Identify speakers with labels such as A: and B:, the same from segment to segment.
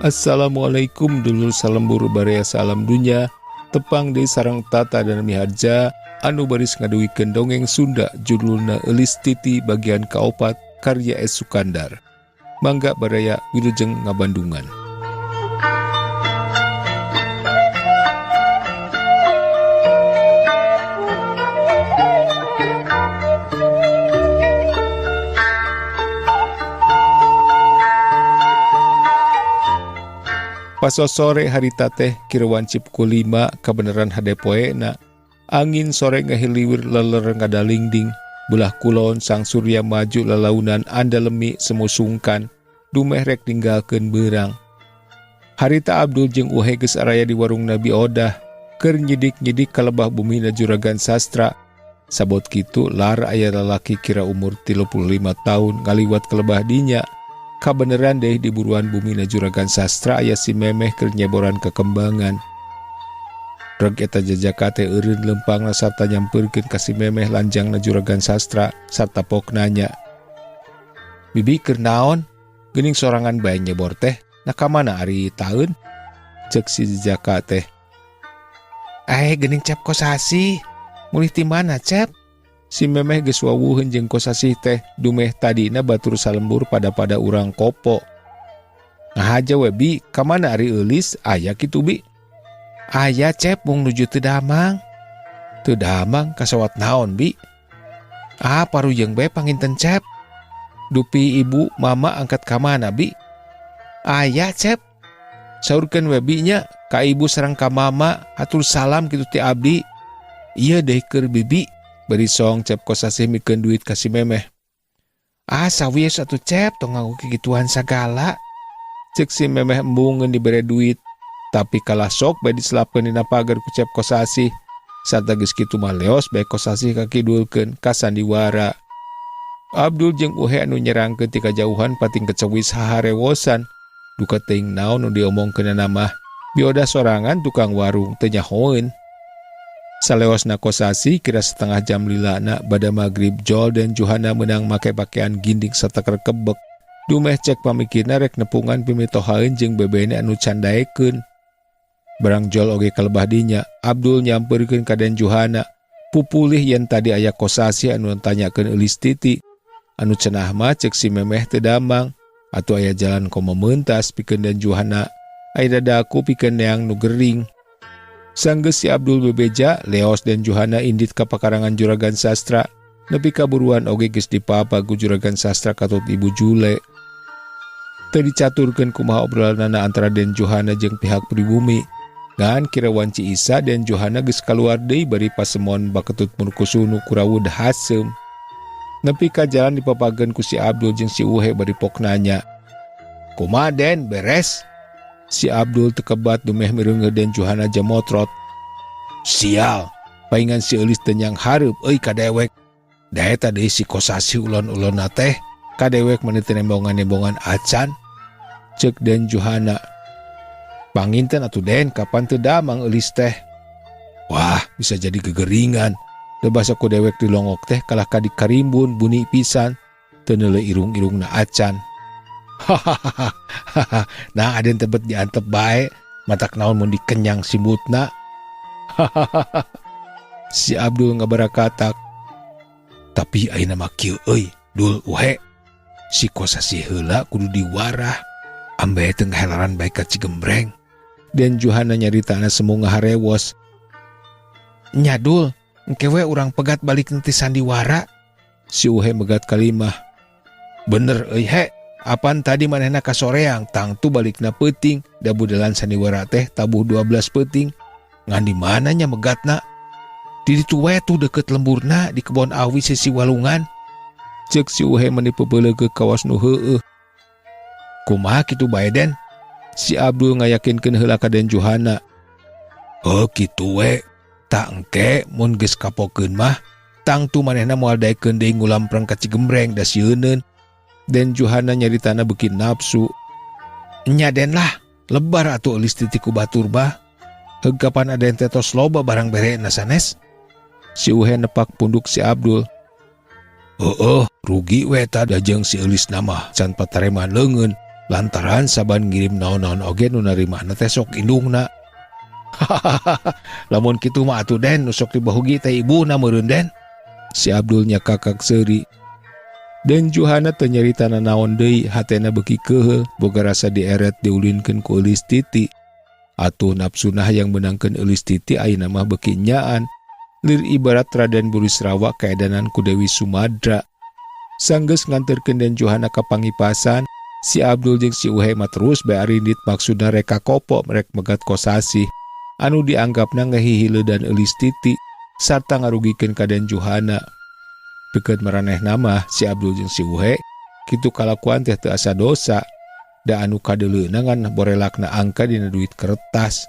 A: Assalamualaikum dulur salembur baraya salam dunya, tepang deui sareng Tata dan Miharja anu baris ngadugikeun dongeng Sunda judulna Eulis Titi bagian kaopat karya S. Sukandar. Mangga baraya wilujeng ngabandungan. Paso sore harita teh kira wanci pukul 5 kabeneran hade poena. Angin sore ngahiliwir leler ngadalingding. Belah kulon sang surya maju lalaunan andalemi semusungkan. Dumeh rek ninggalkeun beurang. Harita Abdul jeung Uhe geus araya di warung Nabi Odah. Keur nyidik-nyidik kalebah bumina Juragan Sastra. Sabot kitu lar aya lalaki kira umur 35 tahun ngaliwat kelebah dinya. Kabeneran deh di buruan bumina Juragan Sastra aya si memeh keur nyeboran kekembangan. Reg eta jajaka teh eureun lempangna sarta nyampeurkeun ka si memeh lanjangna Juragan Sastra sarta pok nanya. Bibi keur naon? Geuning sorangan bae nyebor teh. Nah ka mana ari taeun? Ceuk si jajaka teh. Geuning Cep Kosasih. Mulih ti mana Cep? Si memeh geus wawuheun jeung Kosasih teh dumeh tadina batur salembur pada-pada urang kopo. Ngahaja we bi, ka mana ari eulis? Aya kitu bi? Aya Cep mung nuju teu damang. Teu damang kasawat naon bi? Ah parujeng bae panginten Cep. Dupi ibu mama angkat ka mana bi? Aya Cep. Saurkeun we bi nya ka ibu sareng ka mama hatur salam kitu ti abdi. Ieu deui keur bibi. Beri song Cep Kosasih mikeun duit ka si memeh. Ah sawios atuh Cep tong nganggo kikituan sagala. Ceuk si memeh embungeun dibere duit. Tapi kalah sok bae diselapkeun dina pager ku Cep Kosasih. Sarta geus kitu mah leos bae Kosasih kakidulkeun ka sandiwara. Abdul jeung Uhe anu nyerangkeun ti kajauhan pating kecewis haharewosan. Duka teuing naon nu diomongkeunana mah. Bioda sorangan tukang warung teu nyahoeun. Saleosna Kosasih kira setengah jam lilana bada magrib Jol dan Juhana menang make pakaian ginding sateker kebek. Dumeh cek pamikirna rek nepungan pimitohaeun jeung bebene anu candaekeun. Barang Jol oge kalebah dinya, Abdul nyampeurkeun ka Den Juhana. Pupulih yen tadi aya Kosasih anu tanyakeun Eulis Titi. Anu cenah mah cek si memeh teu damang. Atuh aya jalan komo meuntas pikeun Den Juhana. Aya dadaku pikeun neang nu gering. Sanggeus si Abdul bebeja, Leos dan Juhana indit ka pakarangan Juragan Sastra. Nepi ka buruan oge geus dipapa ku Juragan Sastra katut Ibu Jule. Teu dicaturkeun kumaha obrolanana antara Den Juhana jeung pihak pribumi. Ngan kira wanci Isa Den Juhana geus kaluar deui bari pasemon baketut murkusunu kurawud haseum. Nepi ka jalan dipapageun ku si Abdul jeung si Uhe bari pok nanya. Kumaha Den, beres? Si Abdul tekebat dumeh mireungeuh Den Juhana jamotrot. Sial, paingan si Eulis teu nyang hareup euy ka dewek. Da eta deui si Kosasih ulon-ulonna teh, ka dewek meni teu nembongan-nembongan acan. Ceuk Den Juhana. Panginten atuh Den, kapan teu damang Eulis teh? Wah, bisa jadi gegeringan. Da basa ku dewek dilongok teh kalah ka dikarimbun buni pisan. Teu neuleuh irung-irungna acan. Hahaha. Nah, aden tebet diantep bae, matak naon mun dikenyang simbutna. Hahaha. Si Abdul ngabarakatak. Tapi ayeuna mah kieu euy, Dul Uhe. Si Kosasih heula kudu diwarah. Ambe teu ngahelaran bae ka Cigembreng. Den Juhana nyaritana semu ngaharewos. Nya Dul, engke we urang pegat balik ti sandiwara. Si Uhe megat kalimah. Bener euy he. Apan tadi manehna kasoreang tangtu balikna peuting da budalan sandiwara teh tabuh 12 peuting. Ngan di mana nya megatna? Di ditu we tuh deukeut lemburna di kebon awi sisi walungan. Ceuk si Uhe meni peupeuleukeuk kawas nu heueuh. Kumaha kitu bae Den? Si Abdul ngayakinkeun heula ka Den Juhana. Heuh kitu we. Tak engke mun geus kapokeun mah tangtu manehna moal daekeun deui ngulampreng ka Cigembreng da sieuneun. Den Juhana nyaritana beuki nafsu. Nya Den lah, lebar atuh eulis titi ku batur bah. Heug kapan aden teh tos loba barang berena sanes? Si Uhe nepak punduk si Abdul. Heueuh, rugi we eta da jeung si eulis nama can patareman leungeun. Lantaran saban ngirim naon-naon oge nu narimana teh sok indungna. Hahaha, lamun kitu mah atuh Den nu sok dibahugi teh ibuna meureun Den. Si Abdul nyakakak seuri. Den Juhana teu nyarita nanaon deui, hatena beuki keuheul boga rasa dieret diulinkeun ku Eulis Titi. Atuh napsuna hayang meunangkeun Eulis Titi ayeuna mah beuki nyaan. Lir ibarat Raden Burisrawa kaedanan ku Dewi Sumadra. Sanggeus nganterkeun Den Juhana ka pangipasan, si Abdul jeung si Uhe mah terus bae arindit maksudna rek ka Kopo rek megat Kosasih anu dianggapna ngahihileudan Eulis Titi sarta ngarugikeun ka Den Juhana. Pikeun maranehna mah si Abdul jeung si Uhe kitu kalakuan teh teu asa dosa da anu kadeuleuna ngan borelakna angka dina duit kertas.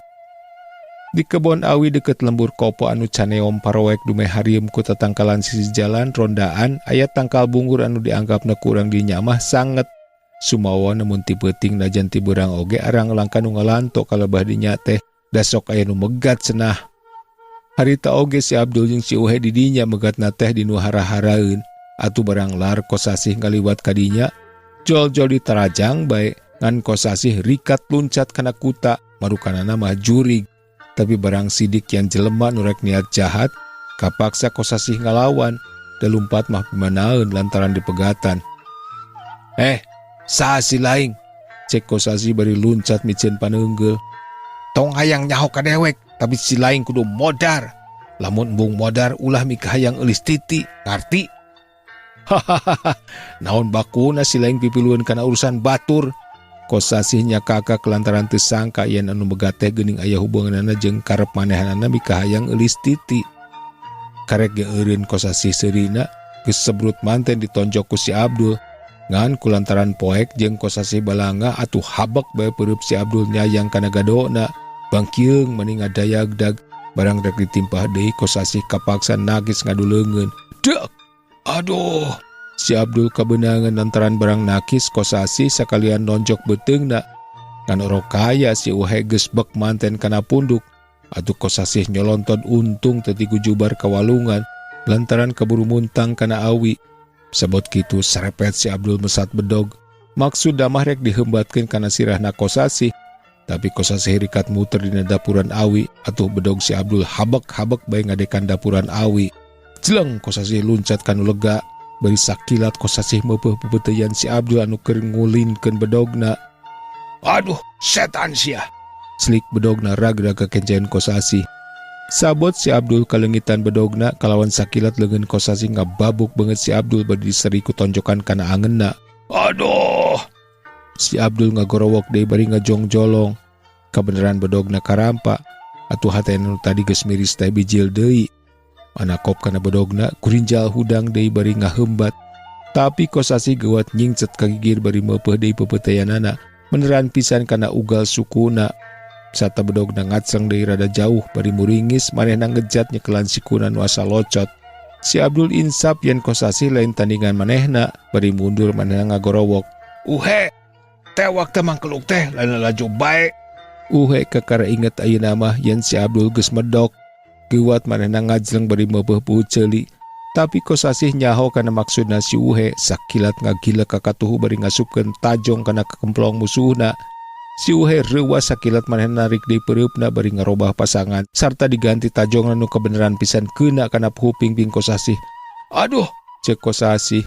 A: Di kebon awi deket lembur Kopo anu caneom paroek dumeh harieum ku tatangkalan sisi jalan rondaan aya tangkal bungur anu dianggapna kurang dinyamah sanget. Sumawa namun ti peuting najan ti beurang oge arang langka nu ngalanto kalebah dinya teh da sok aya nu megat cenah. Harita oge si Abdul jeung si Uhe di dinya megatna teh di nu hara-haraeun. Atuh barang lar Kosasih ngaliwat ka dinya, jol-jol ditarajang bae ngan Kosasih rikat luncat kana kuta marukanana mah jurig. Tapi barang sidik yang jelema nu rek niat jahat, kapaksa Kosasih ngalawan, da lumpat mah pimanaeun lantaran dipegatan. Saha si laing? Cek Kosasih bari luncat miceun paneunggeul. Tong hayang nyaho ka dewek, tapi si laing kudu modar. Lamun embung modar ulah mikahayang Eulis Titi, ngarti? Hahaha, naon bakuna si laing pipilueun kana urusan batur. Kosasih nyakakak lantaran teu sangka yen anu megat teh geuning aya hubunganana jeung karep manehanana mikahayang Eulis Titi. Karek ge eureun Kosasih seurina geus sebrut manten ditonjok ku si Abdul. Ngan kulantaran poek jeung Kosasih balanga atuh habek bae peureub si Abdul nyayang kana gadona. Bangkieung mani ngadayagdag barang rek ditimpah deui Kosasih kapaksa nagis ngadu leungeun. Dek! Aduh! Si Abdul kabeunangan lantaran barang nakis Kosasih sakalian nonjok beuteungna. Ngan orok kaya si Uhe geus bek manten kana punduk. Atuh Kosasih nyolonton untung teu tigujubar ka walungan lantaran kaburu muntang kana awi. Sabot kitu sarepet si Abdul mesat bedog. Maksud damah rek dihembatkeun kana sirahna Kosasih. Tapi Kosasih rikat muter dina dapuran awi. Atuh bedog si Abdul habek-habek bae ngadekan dapuran awi. Jeleng Kosasih luncat kanu lega. Bari sakilat Kosasih meupeuh pepeuteyan si Abdul anu keur ngulinkeun bedogna. Aduh, setan sia. Selik bedogna ragrag kakencean Kosasih. Sabot si Abdul kalengitan bedogna kalawan sakilat leungeun Kosasih ngababuk beungeut si Abdul bari diseri ku tonjokan kana angeunna. Aduh! Si Abdul ngagorowok deui bari ngajongjolong. Kabeneran bedogna karampa. Atuh hatena nu tadi geus miris teh bijil deui. Anakop kana bedogna kurinjal hudang deui bari ngahembat. Tapi Kosasih geuwat nyingcet ka gigir bari meupeuh deui pepeuteyanana. Meneran pisan kana ugal sukuna. Sata bedogna ngaceng deui rada jauh bari muringis manehna ngejat nyekelan sikuna nu asa locot. Si Abdul insap yen Kosasih lain tandingan manehna bari mundur manehna ngagorowok. Uhe, tewak teh mangkeluk teh lain laju bae. Uhe kakara inget ayeuna mah yen si Abdul geus medok. Geuwat manehna ngajleng bari meubeuh puhu ceuli. Tapi Kosasih nyaho kana maksudna si Uhe sakilat ngagilek ka katuhu bari ngasupkeun tajong kana kekemplong musuhna. Si Uhe reuwas sakilat manehna narik deui peureupna bari ngarobah pasangan sarta diganti tajongna nu kabeneran pisan keuna kana puhu pingping Kosasih. Aduh, ceuk Kosasih.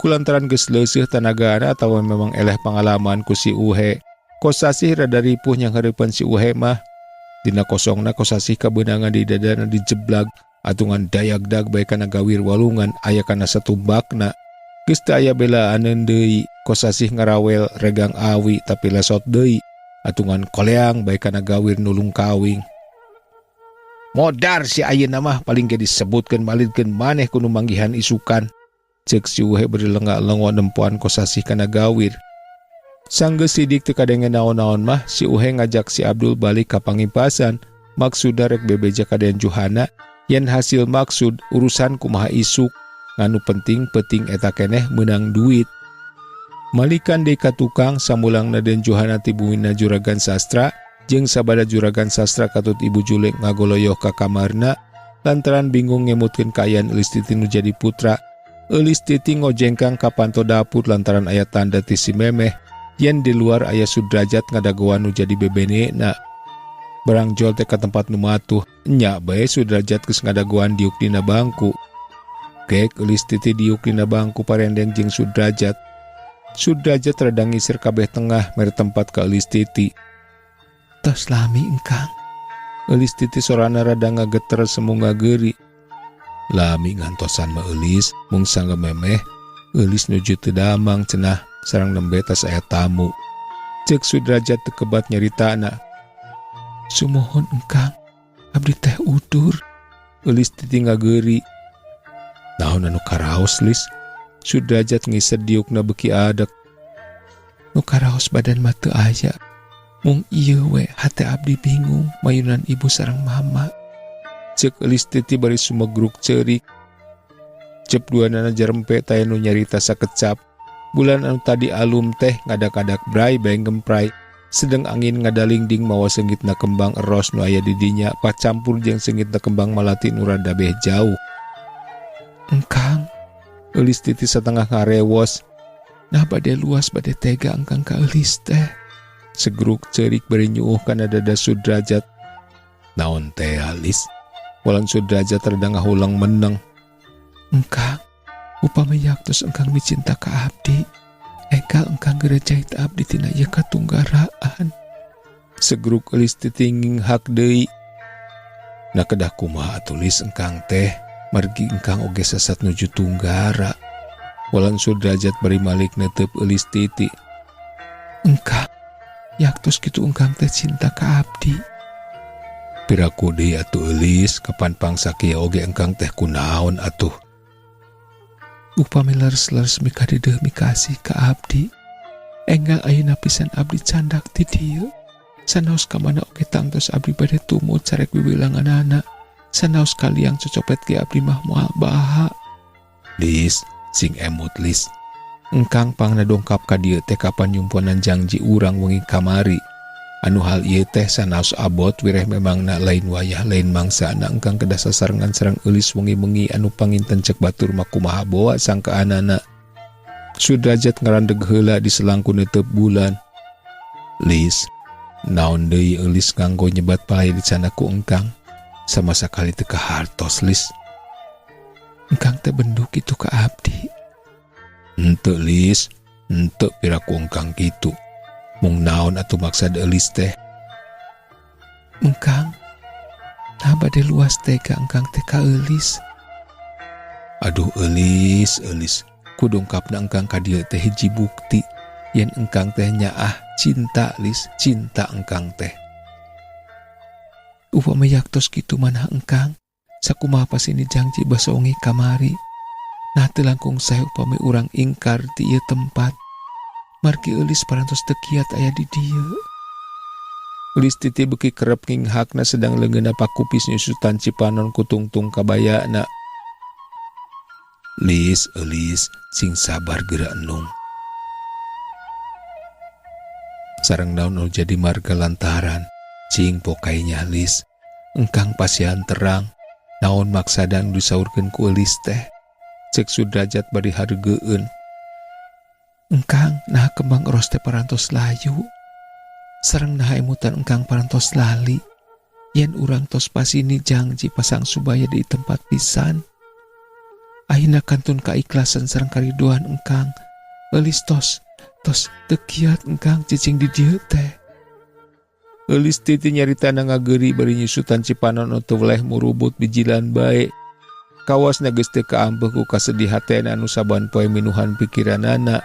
A: Kulantaran geus leuseih tanagana atawa memang eleh pangalaman ku si Uhe. Kosasih rada ripuh nyanghareupan si Uhe mah. Dina kosongna Kosasih kabeunangan di dadana dijeblag atungan dayagdag bae kana gawir walungan aya kana satumbakna. Geus teu aya belaaneun deui, Kosasih ngarawel regang awi tapi lesot deui atungan koleang bae kana gawir nulung kawing. Modar si ayeuna mah paling ge disebutkeun malidkeun maneh ku nu manggihan isukan. Ceuk si Uhe bari lenga-lengo nempoan Kosasih kana gawir. Sanggeus sidik teu kadenge naon-naon mah si Uhe ngajak si Abdul balik ka pangipasan. Maksudna rek bebeja ka Den Juhana yen hasil maksud urusan kumaha isuk nganu penting penting eta keneh meunang duit. Malikan deui ka tukang samulangna Den Juhana ti bumina Juragan Sastra jeung sabada Juragan Sastra katut Ibu Jule ngagoloyoh ka kamarna lantaran bingung ngemutkeun kaayaan Eulis Titi nu jadi putra. Eulis Titi ngojengkang ka panto dapur lantaran aya tanda ti si Memeh Yen di luar aya Sudrajat ngadagoan nu jadi bebenena. Barangjol teh ka tempat nu matuh, nya bae Sudrajat geus ngadagoan diuk dina bangku. Gek Eulis Titi diuk dina bangku parendeng jeung Sudrajat. Sudrajat rada ngisir kabeh tengah mere tempat ka Eulis Titi. Tos lami engkang. Eulis Titi sorana rada ngageter semu ngageuri. Lami ngantosan mah Eulis, mung sangga memeh Eulis nuju teu damang cenah sareng nembe tas aya tamu. Ceuk Sudrajat teu kebat nyaritana. Sumohon engkang, abdi teh udur. Eulis Titi ngageuri. Naon anu karaos Lis? Sudrajat ngised diukna beuki adek. Nu karaos badan mah teu aya. Mung ieu we hate abdi bingung mayunan ibu sareng mama. Ceuk Eulis Titi bari sumegruk ceurik. Cep duanana jarempe taya nu nyarita sakecap. Bulan anu tadi alum teh ngadak-adak brai bae gempray. Sedeng angin ngadalingding mawa seungitna kembang eros nu aya di dinya pacampur jeung seungitna kembang malati nu rada beh jauh. Engkang, Eulis Titi satengah ngarewos. Nah bade luas bade tega engkang ka Eulis teh. Segruk ceurik bari nyuuh kana dada Sudrajat. Naon teh Lis? Walan Sudrajat rada ngahulang meneng. Engkang, upami yaktos engkang micinta ka abdi, engkal engkang geura jahit abdi tina ieu katunggaraan. Segruk Eulis Titi nginghak deui. Na kedah kumaha atuh Lis engkang teh, margi engkang oge sasat nuju tunggara. Walan Sudrajat bari malik netep Eulis Titi. Engkang, yaktos kitu engkang teh cinta ka abdi. Piraku deui atuh Eulis, kapan pangsa kieu oge engkang teh kunaon atuh. Upami leres-leres mikadeudeung mikasih ka abdi, enggal ayeuna pisan abdi candak ti dieu. Sanaos ka mana oge tangtos abdi bade tumut carek wiwilanganana. Sanaos kaliang cocopet ge abdi mah moal baha. Lis, sing emut Lis. Engkang pangna dongkap ka dieu teh kapan nyumponan jangji urang wengi kamari. Anu hal ieu teh sanaos abot wireh memangna lain wayah lain mangsa na engkang kedah sasarengan sareng Eulis wengi-wengi anu panginten cek batur mah kumaha boa sangkaanana. Sudrajat ngarandeg heula di selangku netep bulan. Lis, naon deui Eulis nganggo nyebat palay di cana ku engkang? Sama sakali teu kahartos Lis. Engkang teh bendu kitu ka abdi. Henteu Lis, henteu piraku engkang kitu. Mung naon atuh maksad Eulis teh? Engkang, nah bade luas tega engkang teh ka Eulis. Aduh Eulis, Eulis, kudongkapna engkang ka dieu teh hiji bukti yen engkang teh nyaah cinta Lis, cinta engkang teh. Upama yaktos kitu manah engkang, sakumaha pasini jangji basongi kamari. Nah teu langkung sae upami urang ingkar ti ieu tempat. Margi Eulis parantos teu kiat aya di dieu. Eulis Titi beuki kerep nginghakna sedang leungeunna pakupis nyusutan cipanon ku tungtung kabayana. Lis, Eulis, sing sabar geura enung. Sareng naon nu jadi marga lantaran, cing pokainya Lis. Engkang pasihan terang, naon maksadan disaurkeun ku Eulis teh. Cek Sudrajat bari hareugeun. Engkang nah kembang eros teh parantos layu. Sareng nah emutan engkang parantos lali. Yen urang tos pasini jangji pasang subaya di tempat pisan. Ayeuna kantun kaikhlasan sareng kariduan engkang. Eulis tos, tos teu kiat engkang cicing di dieu teh. Eulis Titi nyaritana ngageuri bari nyusutan cipanon nu teu weleh murubut bijilan bae. Kawasna geus teu kaampeuh ku kasedih hatena anu saban poe minuhan pikiranana.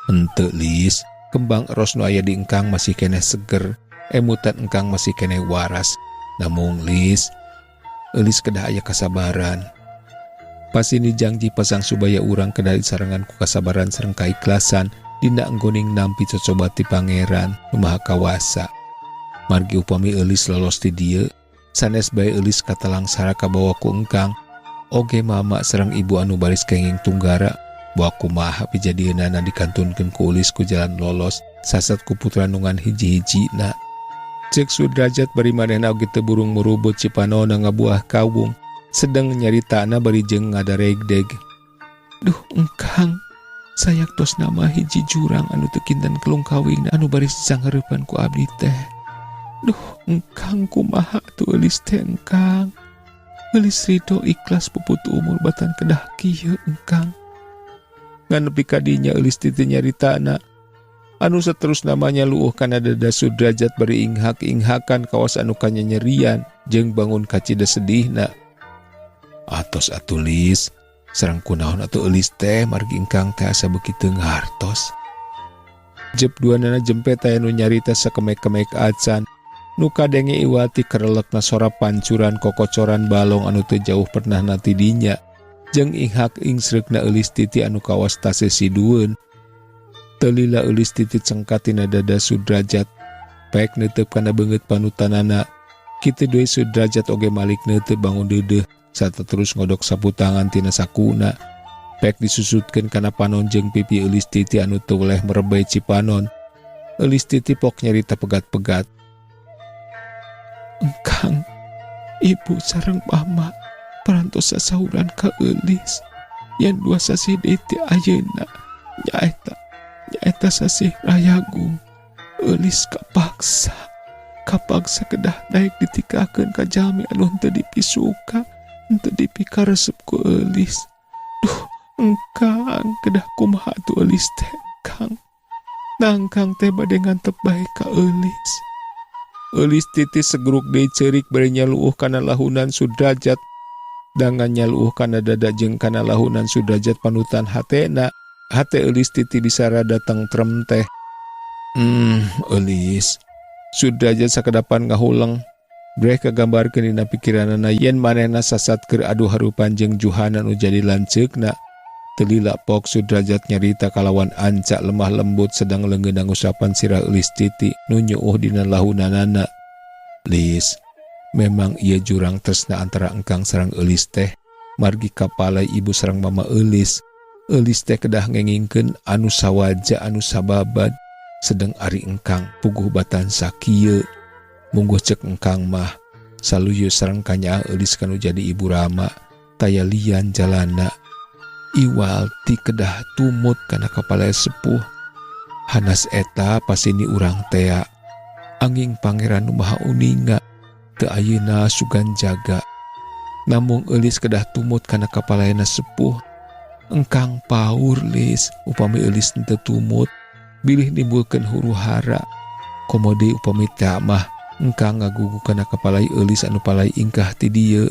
A: Henteu Lis, kembang eros nu aya di engkang masih keneh seger, emutan engkang masih keneh waras. Namung Lis, Eulis kedah aya kasabaran. Pasini jangji pasang subaya urang kedah disarengan ku kasabaran sareng kaikhlasan dina enggoning nampi cocoba ti pangeran nu maha kawasa. Margi upami Eulis lolos ti dieu, sanes bae Eulis katalangsara kabawa ku engkang, oge mama sareng ibu anu baris kenging tunggara. Boa kumaha pijadieunana dikantunkeun ku Eulis ku jalan lolos, sasat ku putra nungan hiji-hijina. Ceuk Sudrajat bari manehna oge teu burung murubut cipanona ngabuah kawung, sedeng nyaritana bari jeung ngadaregdeg. Duh engkang, Sayaktosna mah hiji jurang anu teu kinten kelungkawingna anu baris disangareupan ku abdi teh. Duh, engkang kumaha atuh eulis teh engkang. Eulis ridho ikhlas puput umur batan kedah kieu engkang. Ngan nepi ka dinya eulis titi nyaritana. Anu saterusna mah nyaluuh kana dada Sudrajat bari inghak-inghakan kawas anu kanyanyerian jeung bangun kacida sedihna. Atos atuh Lis, sareng kunaon atuh eulis teh margi engkang teh asa beuki teu ngahartos. Jep duanana jempe teh nu nyarita sakemek-kemek acan. Nu kadenge iwati kerelekna sora pancuran kokocoran balong anu teu jauh pernah nati dinya. Jeung inghak ingsreukna eulis titi anu kawas tase sidueun. Teu lila eulis titi cengkat tina dada Sudrajat. Pek neuteup kana beungeut panutanana. Kitu deui Sudrajat oge malik neuteup bangun deudeuh sarta terus ngodok sapu tangan tina sakuna. Pek disusutkeun kana panon jeung pipi eulis titi anu teu weleh merebay cipanon. Eulis titi pok nyarita pegat-pegat. Engkang, ibu sareng mama parantos sasauran ka eulis. Yen dua sasih deui ti ayeuna nyaeta sasih Rayagung. Eulis kapaksa kedah daek ditikakeun ka jalmi anu henteu dipisuka, henteu dipikaresep ku eulis. Duh, engkang kedah kumaha atuh eulis teh engkang. Nangkang teh bade ngantep bae ka eulis. Eulis titi segruk deui ceurik bari nyaluuh kana lahunan Sudrajat. Dangan nyaluuh kana dada jeung kana lahunan Sudrajat panutan hatena. Hate eulis titi bisa rada tengtrem teh. Eulis. Sudrajat sakedapan ngahuleng. Breh kagambarkeun dina pikiranana yen manehna sasat keur adu harupan jeung Juhana nu jadi lanceukna. Teu lila pok Sudrajat nyarita kalawan ancak lemah lembut sedang leungeun ngusapan sirah eulis titi nu nyuuh dina lahunanana. Lis, memang ieu jurang tresna antara engkang sareng eulis teh. Margi kapalai ibu sareng mama eulis. Eulis teh kedah ngengingkeun anu sawaja anu sababad. Sedeng ari engkang puguh batan sakieu. Mungguh cek engkang mah saluyu sareng kanyaah eulis kanu jadi ibu rama taya lian jalana. Iwal ti kedah tumut kana kapala sepuh. Hanas eta pasini urang tea. Anging pangeran nu maha uninga teu ayeuna sugan jaga. Namung eulis kedah tumut kana kapalaena sepuh. Engkang paur lis upami eulis teu tumut bilih nimbulkeun huru hara. Komo deui upami teh mah engkang ngagugu kana kapalai eulis anu palai ingkah ti dieu.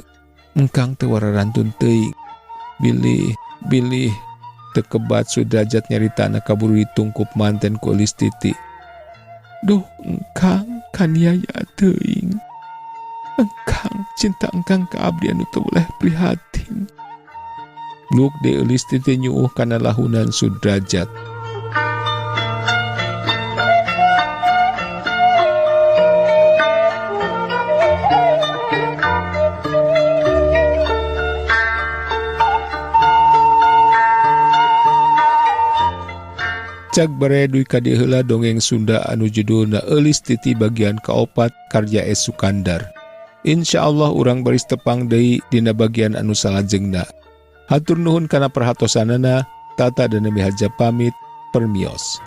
A: Engkang teu wararantun teuing. Bilih bilih teu kebat Sudrajat nyaritana kaburu ditungkup manten ku eulis titi. Duh engkang kaniaya teuing. Engkang cinta engkang ka abdi anu teu boleh prihatin. Bluk deui eulis titi nyuuh kana lahunan Sudrajat. Cag bare dugi ka dieu heula dongeng Sunda anu judulna Eulis Titi bagian kaopat karya S. Sukandar. Insya Allah urang baris tepang deui dina bagian anu salajengna. Hatur nuhun kana perhatosanana, Tata dan Nemi Haja pamit, permios.